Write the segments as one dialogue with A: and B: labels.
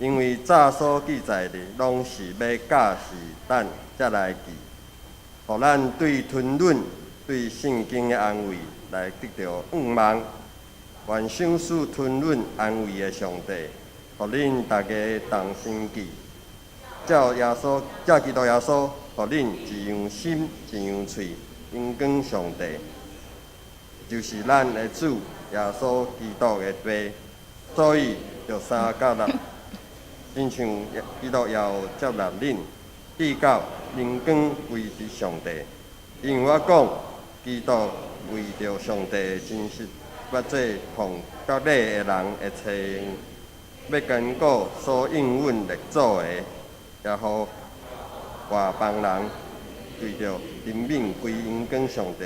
A: 因為早所記載的，攏是欲教示咱才來記，予咱對吞忍、對聖經的安慰來得著盼望。願賞賜吞忍安慰的上帝，予恁逐家同心記，照耶穌、照基督耶穌，予恁一樣心、一樣喙，榮光上帝，就是咱的主耶穌基督的父。所以，著三佮六，親像基督也有接納恁，直到榮光歸佇上帝。因為我講，基督為著上帝的真實，捌做奉割禮的人的差役，欲堅固所應允列祖的，也予外邦人為著憐憫歸榮光上帝。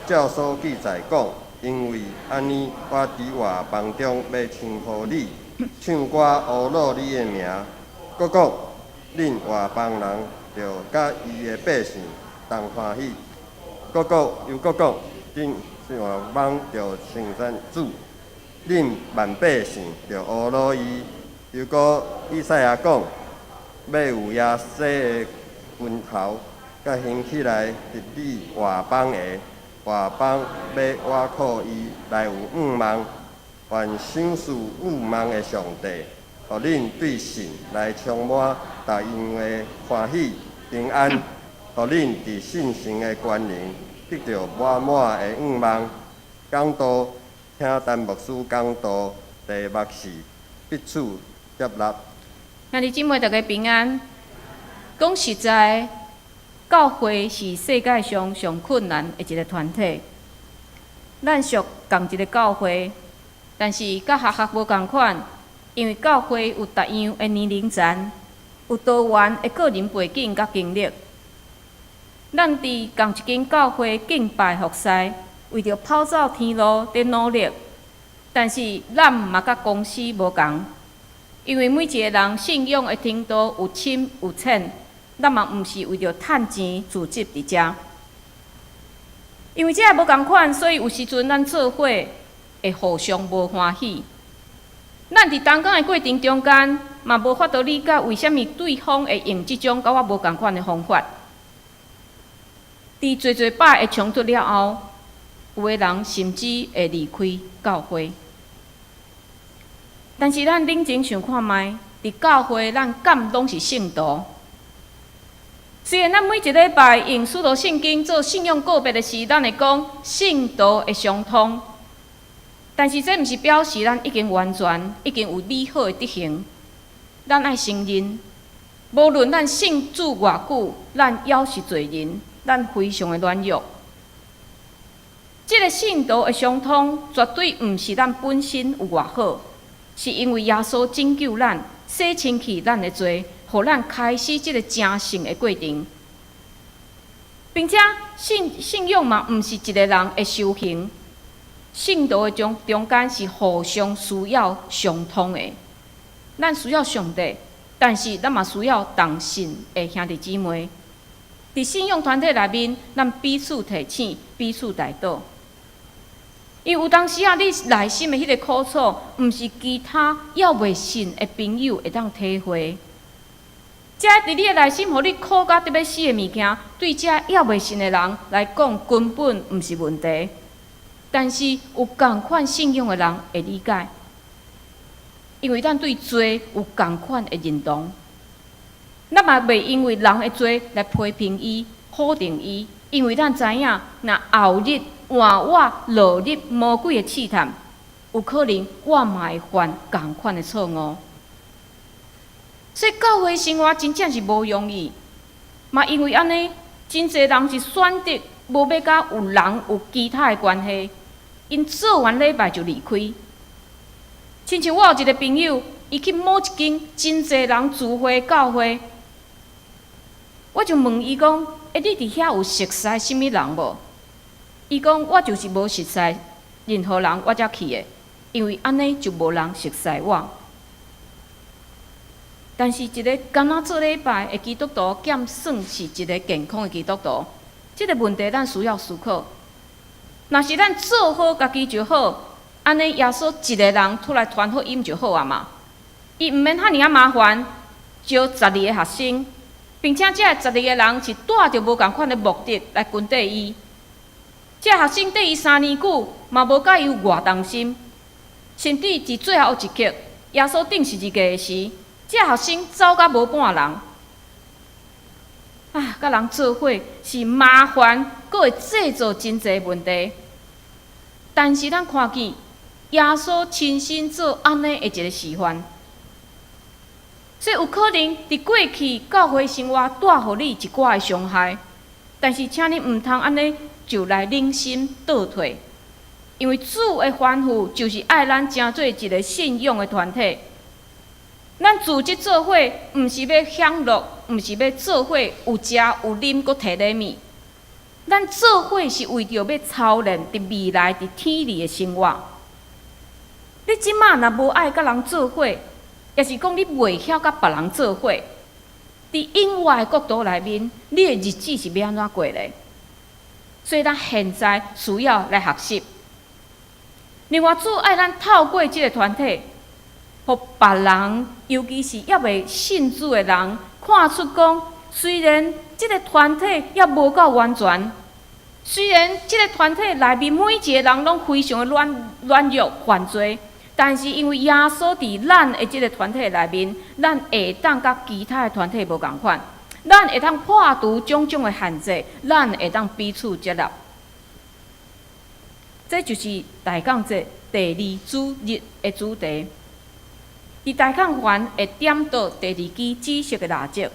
A: 照所記載講，因為按呢，我佇外邦中欲稱呼你，唱歌呵咾你的名。閣講，恁外邦人著佮伊的百姓同歡喜。閣講，又閣講，恁外邦著稱讚主，恁萬百姓著呵咾伊。又閣以賽亞講，欲有耶西的根頭，佮興起來治理外邦的，外邦欲倚靠伊來有盼望。願賞賜盼望的上帝，予恁對信來充滿逐樣的歡喜平安，予恁佇聖神的權能得著滿滿的盼望。講道，請陳牧師講道，題目是彼此接納。
B: 兄弟姊妹，大家平安。講實在，教會是世界上上困難的一个團體。咱屬仝一个教會，但是佮學校無仝款，因為教會有逐樣的年齡層，有多元的個人背景佮經歷。咱佇仝一間教會敬拜服侍，為著跑走天路佇努力，但是咱嘛佮公司無仝，因為每一个人信仰的程度有深有淺，咱嘛毋是為著趁錢聚集佇遮。因為這个無仝款，所以有時陣咱做伙會互相無歡喜。咱佇同工的過程中間，嘛無法度理解為啥物對方會用這種佮我無仝款的方法。佇濟濟擺的衝突了後，有的人甚至會離開教會。但是咱冷靜想看覓，佇教會咱敢攏是聖徒？雖然咱每一禮拜用使徒信經做信仰告白的時，咱會講信徒的相通，但是這毋是表示咱已經完全，已經有美好的德行。咱愛承認，無論咱信主偌久，咱猶是罪人，咱非常的軟弱。這个信徒的相通，絕對毋是咱本身有偌好，是因為耶穌拯救咱，洗清去咱的罪，予咱開始這个成聖的過程。並且信仰嘛，毋是一个人的修行，信徒的中間是互相需要相通的。咱需要上帝，但是咱嘛需要同信的兄弟姊妹。佇信仰團體內面，咱彼此提醒，彼此代禱。因為有當時啊，你內心的彼个苦楚，毋是其他猶未信的朋友會當體會。這佇你的內心，予你苦甲得欲死的物件，對這猶未信的人來講，根本毋是問題。但是有仝款信仰的人會理解，因為咱對罪有仝款的認同。咱嘛袂因為人的罪來批評伊、否定伊，因為咱知影，若後日換我落入魔鬼的試探，有可能我嘛會犯仝款的錯誤。所以教會生活真正是無容易，嘛因為按呢，真濟人是選擇無欲佮有人有其他的關係，𪜶做完禮拜就離開。親像我有一个朋友，伊去某一間真濟人聚會教會，我就問伊講：欸，你佇遐有熟似啥物人無？伊講：我就是無熟似任何人，我才去的，因為按呢就無人熟似我。但是，一个干焦做禮拜的基督徒，敢算是一个健康的基督徒？這个問題咱需要思考。若是咱做好家己就好，按呢耶穌一个人出來傳福音就好啊嘛。伊毋免遐爾仔麻煩，招十二个學生，並且這十二个人是帶著無仝款的目的來跟綴伊。這學生綴伊3年久，嘛無佮伊有偌同心，甚至佇最後一刻，耶穌釘十字架的時，這學生走甲無半人。啊，佮人做伙是麻煩，閣會製造真濟問題。但是咱看見耶穌親身做按呢的一个示範，所以有可能佇過去教會生活帶予你一寡的傷害，但是請你毋通按呢就來忍心倒退，因為主的吩咐就是愛咱成做一个信仰的團體。咱組織做伙，毋是欲享樂，毋是欲做伙有食有啉，閣提禮物。咱做伙是為著欲操練佇未來佇天裡的生活。你這馬若無愛佮人做伙，抑是講你袂曉佮別人做伙，佇永活的國度內面，你的日子是欲按怎過咧？所以咱現在需要來學習。另外，主愛咱透過這个團體，予別人，尤其是猶未信主的人，看出講，雖然這个團體猶無夠完全，雖然這个團體內面每一个人攏非常的軟弱犯罪，但是因為耶穌佇咱的這个團體內面，咱會當佮其他的團體無仝款，咱會當破除種種的限制，咱會當彼此接納。這就是大降節第二主日的主題。佇大降環會點著第二支紫色的蠟燭，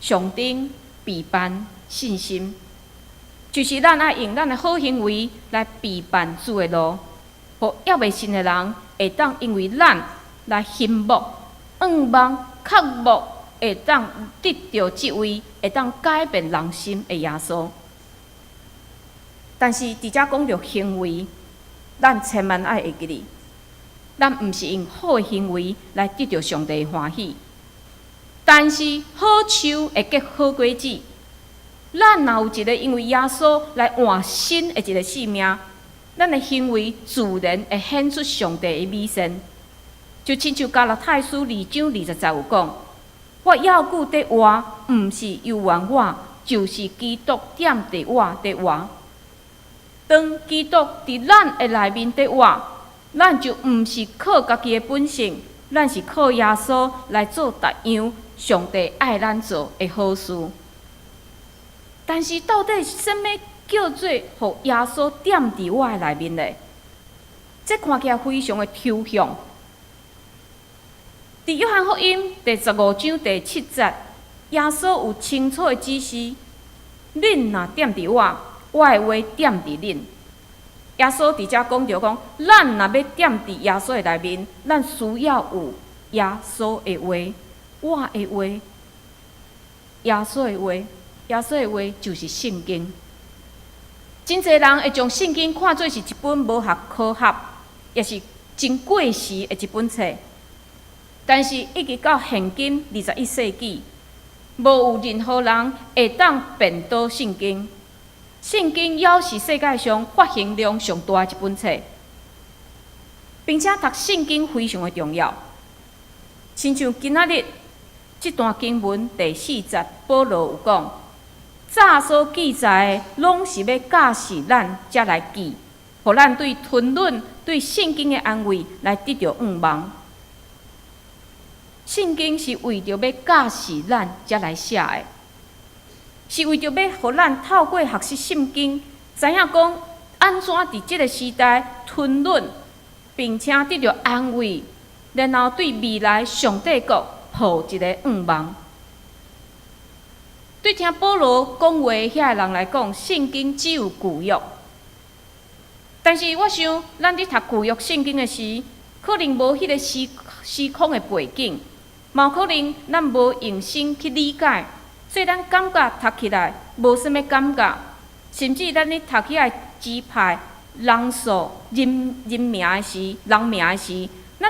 B: 象徵備辦信心，就是咱愛用咱的好行為來備辦主的路，予猶未信的人會當因為咱來欣慕、向望、渴慕，會當得著這位會當改變人心的耶穌。但是佇遮講著行為，咱千萬愛會記得，咱毋是用好的行為來得著上帝的歡喜。但是好樹會結好果子，咱若有一个因為耶穌來換新的一个生命，咱的行為自然會顯出上帝的美善。就親像加拉太書2章20節有講：我猶閣佇活，毋是由原我，就是基督踮佇我佇活。當基督佇咱的內面佇活，咱就毋是靠家己的本性，咱是靠耶穌來做逐樣上帝愛咱做的好事。但是到底啥物叫做予耶穌踮佇我的內面呢？這看起來非常的抽象。佇約翰福音第15章第7節，耶穌有清楚的指示：恁若踮佇我，我的話踮佇恁。耶穌佇遮講著講，咱若欲踮佇耶穌的內面，咱需要有耶穌的話，我的話，耶穌的話，耶穌的話就是聖經。真濟人會將聖經看做是一本無學科學，抑是真過時的一本冊。但是，一直到現今21世紀，無有任何人會當辯倒聖經。聖經猶是世界上發行量上大的一本冊，並且讀聖經非常的重要。親像今仔日這段經文第4節，保羅有講：早所記載的，攏是欲教示咱，才來記，予咱對吞忍、對聖經的安慰來得著向望。聖經是為著欲教示咱，才來寫的，是為著欲予咱透過學習聖經，知影講按怎佇這个時代吞忍，並且得著安慰，然後對未來上帝國抱一个向望。對聽保羅講話遐个人來講，聖經只有舊約。但是我想，咱佇讀舊約聖經的時，可能無彼个時空的背景，嘛可能咱無用心去理解，所以咱感覺讀起來無啥物感覺，甚至咱咧讀遐个支派、人數、人名的時，咱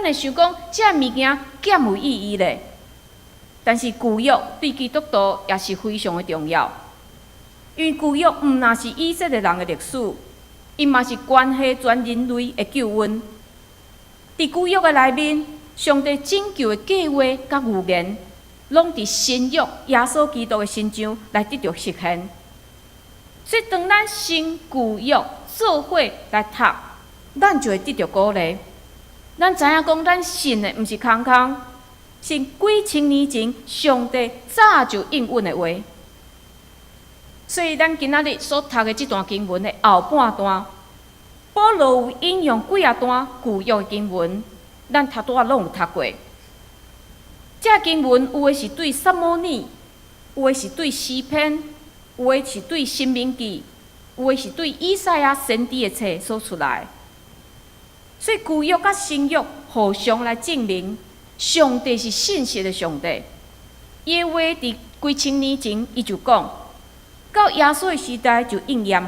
B: 會想講，這个物件敢有意義咧？但是舊約對基督徒也是非常的重要，因為舊約毋但是以色列人的歷史，伊嘛是關係全人類的救恩。佇舊約的內面，上帝拯救的計劃佮預言，攏佇新約耶穌基督的身上來得著實現。所以當咱新舊約做伙來讀，咱就會得著鼓勵。咱知影講，咱信的毋是空空，是幾千年前上帝早就應允的話。所以咱今仔日所讀的這段經文的後半段，保羅有引用幾仔段舊約的經文，咱頭拄仔攏有讀過。這經文有的是對撒母耳，有的是對詩篇，有的是對申命記，有的是對以賽亞先知的冊所出來。所以舊約佮新約互相來證明，上帝是信實的上帝。伊的話佇幾千年前，伊就講，到耶穌的時代就應驗。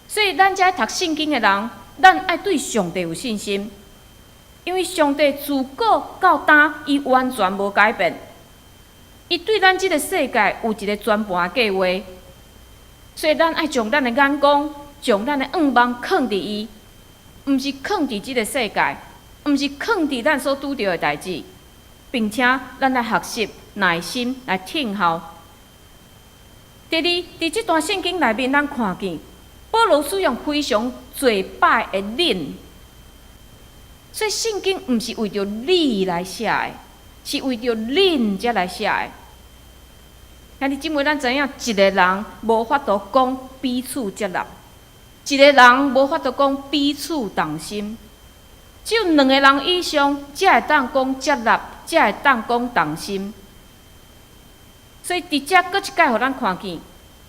B: 所以咱這讀聖經的人，咱愛對上帝有信心，因為上帝自古到今，伊完全無改變。伊對咱這个世界有一个全盤的計劃，所以咱愛將咱的眼光、將咱的向望囥佇伊，毋是囥佇這个世界，毋是囥佇咱所拄著的代誌，並且咱來學習耐心來等候。第二，佇這段聖經內面，咱看見保羅使用非常濟擺的恁，所以聖經毋是為著你來寫的，是為著恁才來寫的。兄弟姊妹，咱知影一个人無法度講彼此接納，一个人無法度講彼此同心，只有兩个人以上，才會當講接納，才會當講同心。所以佇遮閣一擺予咱看見，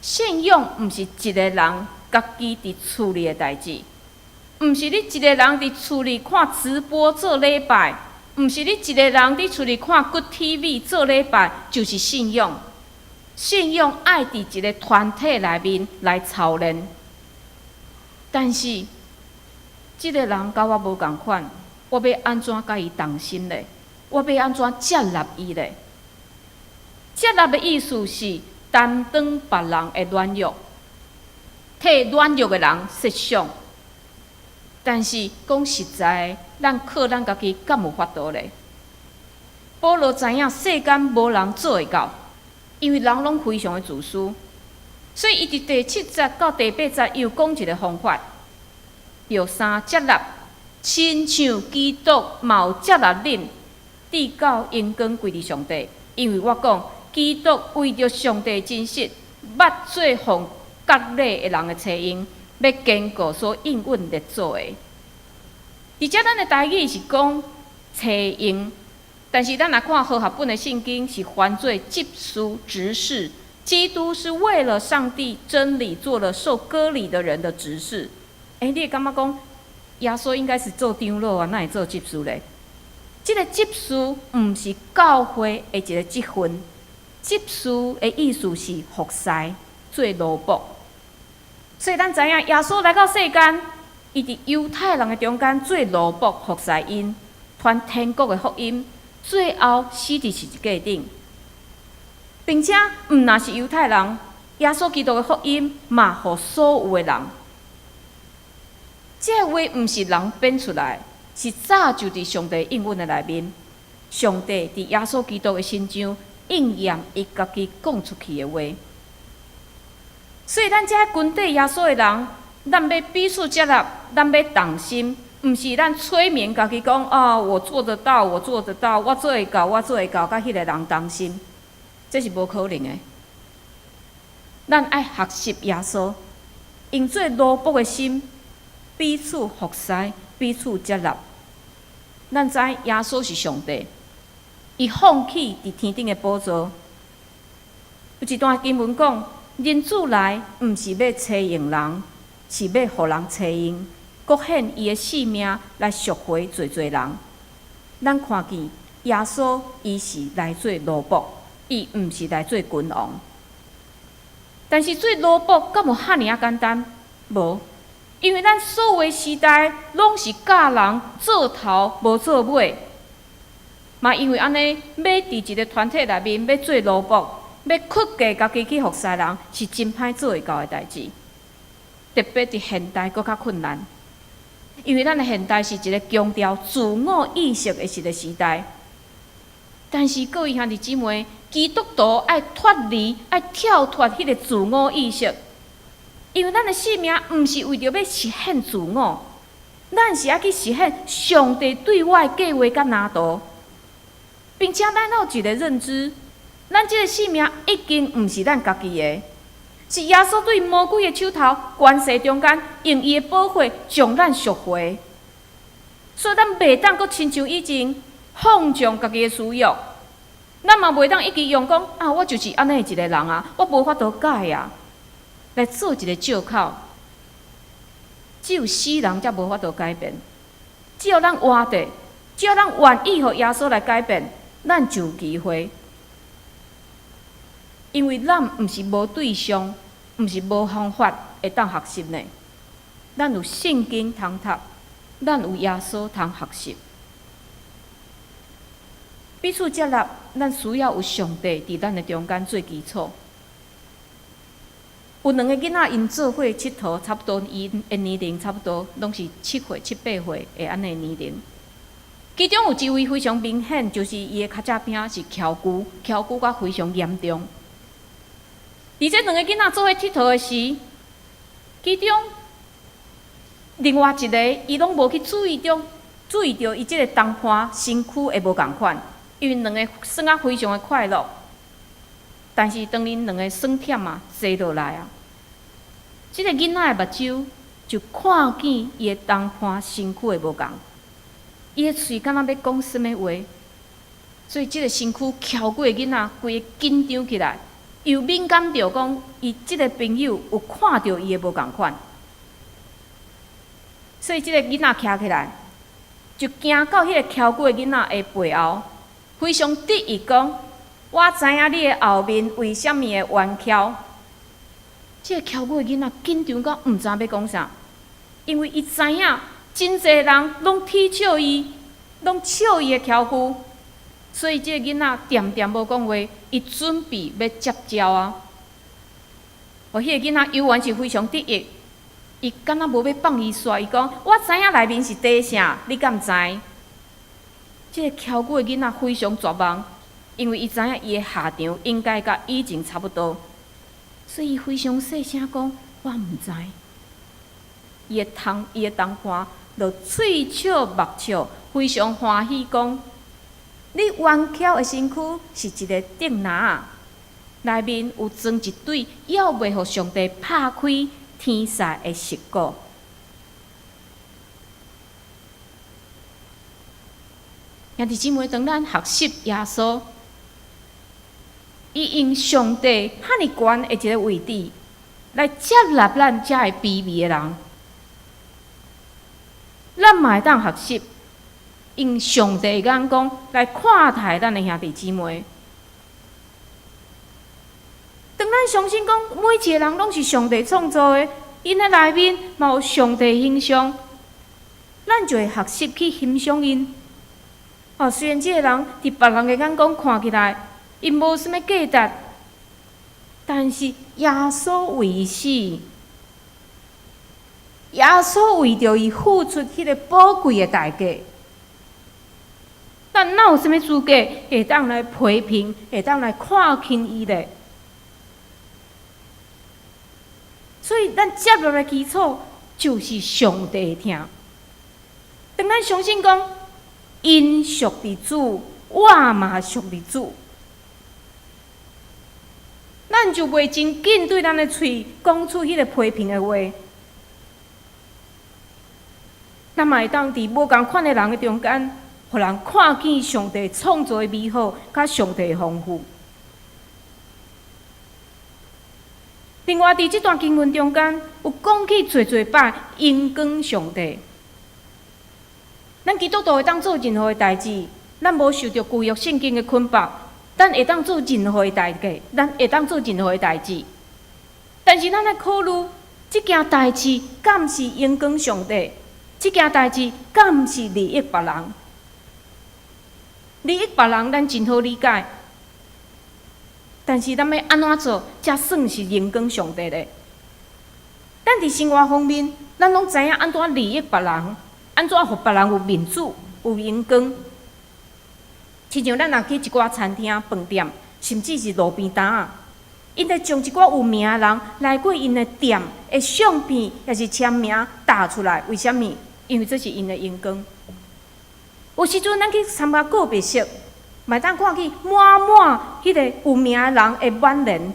B: 信仰毋是一个人家己佇厝裡的代誌，毋是你一个人佇厝裡看直播做禮拜，毋是你一个人佇厝裡看 Good TV 做禮拜，就是信仰。信仰愛佇一个團體內面來操練，但是這个人佮我無仝款，我欲按怎佮伊同心咧？我欲按怎接納伊咧？接納的意思是擔當別人的軟弱，替軟弱的人設想。但是講實在，咱靠咱家己敢有法度咧？保羅知影世間無人做會到，因為人攏非常的自私，所以伊佇第七節到第八節又講一个方法，著三接納，親像基督嘛有接納恁，直到榮光歸佇上帝。因為我講，基督為著上帝真實，捌做奉割禮的人的差役，欲堅固所應允立做的。佇遮咱的台語是講差役。但是咱若看和合本的聖經，是翻做執事執事。基督是為了上帝真理做了受割禮的人的執事。欸，你會感覺講耶穌應該是做長老啊，哪會做執事咧？這个執事毋是教會的一个職分，執事的意思是服侍、做奴僕。所以咱知影耶穌來到世間，伊佇猶太人的中間做奴僕服侍𪜶，傳天國的福音。最後死佇十字架頂，並且毋若是猶太人，耶穌基督的福音嘛，予所有的人。這話毋是人編出來，是早就佇上帝應允的內面。上帝佇耶穌基督的身上應驗伊家己講出去的話。所以咱這跟綴耶穌的人，咱欲彼此接納，咱欲同心。毋是咱催眠家己講啊，我做得到，我做得到，我做會到，我做會到，佮彼个人同心，這是無可能的。咱愛學習耶穌，用做奴僕的心，彼此服侍，彼此接納。咱知耶穌是上帝，伊放棄佇天頂的寶座。有一段經文講，人子來毋是欲差用人，是欲予人差用。閣獻伊的性命來贖回濟濟人。咱看見耶穌，伊是來做奴僕，伊毋是來做君王。但是做奴僕敢有遐爾仔簡單？無，因為咱所有的時代攏是教人做頭無做尾。嘛因為按呢，欲佇一个團體內面欲做奴僕，欲屈低家己去服侍人，是真歹做會到的代誌。特別佇現代閣較困難。因為咱的現代是一個強調自我意識的一個時代。但是各位兄弟姊妹，基督徒愛脫離、愛跳脫彼個自我意識，因為咱的生命毋是為著欲實現自我，咱是愛去實現上帝對我的計畫佮藍圖，並且咱有一個認知，咱這個生命已經毋是咱家己的，是耶穌對魔鬼的手頭權勢中間，用伊的寶血將咱贖回，所以咱袂當閣親像以前放縱家己的私欲，咱嘛袂當一直用講啊，我就是按呢一個人啊，我無法度改啊，來做一個借口。只有死人才無法度改變，只要咱活著，只要咱願意予耶穌來改變，咱就有機會。因為咱毋是無對象，毋是無方法會當學習呢。咱有聖經通讀，咱有耶穌通學習。彼此接納，咱需要有上帝佇咱的中間做基礎。有兩個囡仔，𪜶做伙𨑨迌，差不多𪜶的年齡差不多，攏是7歲、7、8歲的按呢年齡。其中有一位非常明顯，就是伊的跤脊餅是蹺趺，蹺趺甲非常嚴重。佇這兩個囡仔做伙𨑨迌的時，其中另外一個伊攏無去注意著，注意著伊這個同伴身軀的無仝款，因為兩个耍啊非常的快樂。但是當𪜶兩个耍忝啊，坐落來啊，這個囡仔的目睭就看見伊的同伴身軀的無仝，伊的喙敢若欲講啥物話，所以這個身軀蹺趺的囡仔規个緊張起來，又敏感著講，伊這個朋友有看著伊的無仝款，所以這個囡仔徛起來，就行到彼個蹺趺的囡仔的背後，非常得意講：我知影你的後面為啥物會彎蹺。這個蹺趺的囡仔緊張到毋知欲講啥，因為伊知影真濟人攏恥笑伊，攏笑伊的蹺趺，所以這個囡仔恬恬無講話，伊準備欲接招啊。哦，彼個囡仔猶原是非常得意，伊敢若無欲放伊煞，伊講：我知影內面是地啥，你敢知？這個蹺趺的囡仔非常絕望，因為伊知影伊的下場應該佮以前差不多，所以伊非常細聲講：我毋知。伊的同伴就喙笑目笑，非常歡喜講：你彎蹺的身軀是一个竹籃仔，內面有裝一對猶未予上帝拍開天使的石鼓。兄弟姊妹，當咱學習耶穌，伊用上帝遐爾懸的一个位置來接納咱遮个卑微的人，咱嘛會當學習用上帝的眼光來看待咱的兄弟姊妹。當咱相信講每一个人攏是上帝創造的，𪜶的內面嘛有上帝形象，咱就會學習去欣賞𪜶。哦，雖然這个人佇別人的眼光看起來，伊無啥物價值，但是耶穌為伊死，耶穌為著伊付出彼个寶貴的代價，咱哪有啥物資格會當來批評，會當來看輕伊咧？所以，咱接落來基礎就是上帝的疼。當咱相信講，𪜶屬佇主，我嘛屬佇主，咱就袂真緊對咱的喙講出彼个批評的話。咱嘛會當佇無仝款的人的中間，予人看見上帝創造的美好，佮上帝的豐富。另外，佇這段經文中間，有講起濟濟擺榮光上帝。咱基督徒會當做任何的代誌，咱無受著舊約聖經的捆綁，咱會當做任何的代誌，咱會當做任何的代誌。但是，咱愛考慮，這件代誌敢是榮光上帝？這件代誌敢是利益別人？利益別人，咱真好理解。但是，咱欲按怎做，才算是榮光上帝咧？咱佇生活方面，咱攏知影按怎利益別人。按怎予別人有面子、有榮光？親像咱若去一寡餐廳、飯店，甚至是路邊攤，𪜶會將一寡有名的人來過𪜶的店的相片，抑是簽名貼出來。為啥物？因為這是𪜶的榮光。有時陣咱去參加告別式，嘛會當看見滿滿彼个有名的人的挽聯。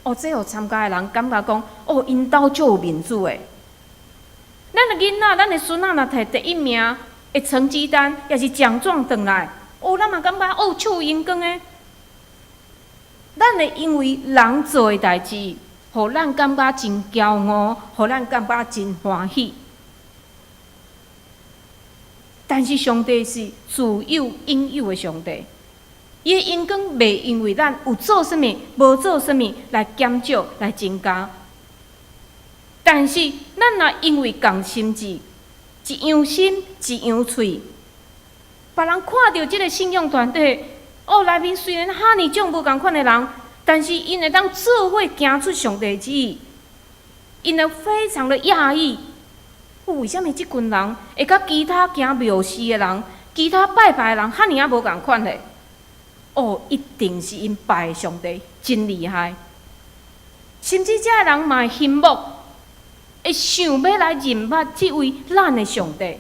B: 哦，這予參加的人感覺講，哦，𪜶兜足有面子的。咱的囡仔、咱的孫仔若摕第一名的成績單，抑是獎狀轉來，哦，咱嘛感覺哦，足有榮光的。咱會因為人做的代誌，予咱感覺真驕傲，予咱感覺真歡喜。但是上帝是自有永有的上帝，伊的榮光袂因為咱有做啥物、無做啥物來減少、來增加。但是咱若因為仝心志、一樣心、一樣喙，別人看著這个信仰團體，哦，內面雖然遐爾種無仝款的人，但是𪜶會當做伙行出上帝旨意，𪜶會非常的訝異。為啥物這群人會佮其他行廟事的人、其他拜拜的人遐爾仔無仝款咧？哦，一定是𪜶拜的上帝真厲害，甚至這个人嘛會羨慕，會想欲來認捌這位咱的上帝。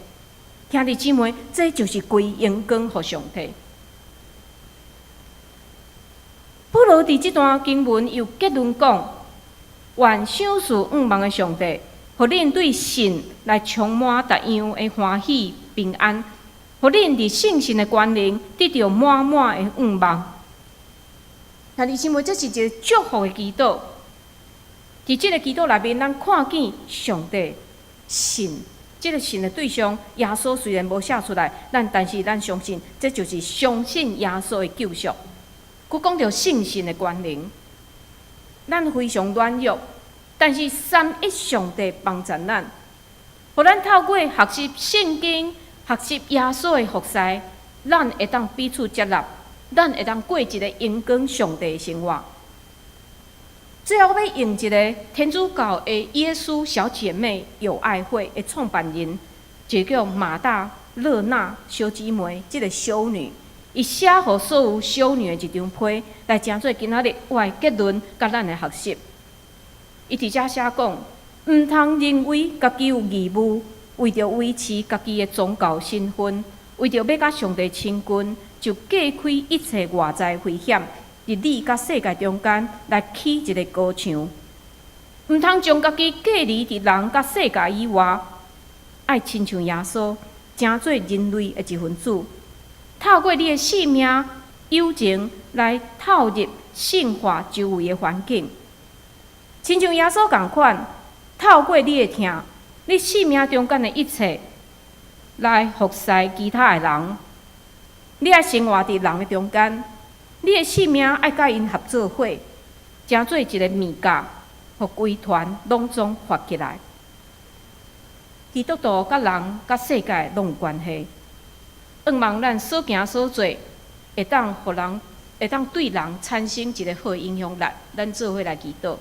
B: 兄弟姊妹，這就是歸榮光予上帝。保羅佇這段經文有結論講：願賞賜向望的上帝，予恁對信來充滿逐樣的歡喜平安，予恁佇聖神的權能得著滿滿的向望。兄弟姊妹，這是一个祝福的祈禱。佇這个祈禱內面，咱看見上帝信，這个信的對象耶穌雖然無寫出來，但是咱相信，這就是相信耶穌的救贖。閣講著聖神的權能，咱非常軟弱，但是三一上帝幫助咱，予咱透過學習聖經、學習耶穌的服侍，咱會當彼此接納，咱會當過一个榮光上帝的生活。最後，欲用一个天主教的耶穌小姐妹友愛會的創辦人，一个叫馬大勒納小姊妹，這个修女，伊寫予所有修女的一張批，來成做今仔日我的結論佮咱的學習。伊佇遮寫講，毋通認為家己有義務，為著維持家己的宗教身份，為著欲佮上帝親近，就隔開一切外在危險，佇你佮世界中間來起一个高牆。毋通將家己隔離佇人佮世界以外，愛親像耶穌，成做人類的一分子，透過你的性命、友情來透入聖化周圍的環境。親像耶穌仝款，透過你的疼，你性命中間的一切，來服侍其他的人。你愛生活佇人的中間，你的性命愛佮𪜶合做伙，成做一个物件，予規團攏總發起來。基督徒佮人佮世界攏有關係。向望咱所行所做，會當予人，會當對人產生一个好的影響力。咱做伙來祈禱。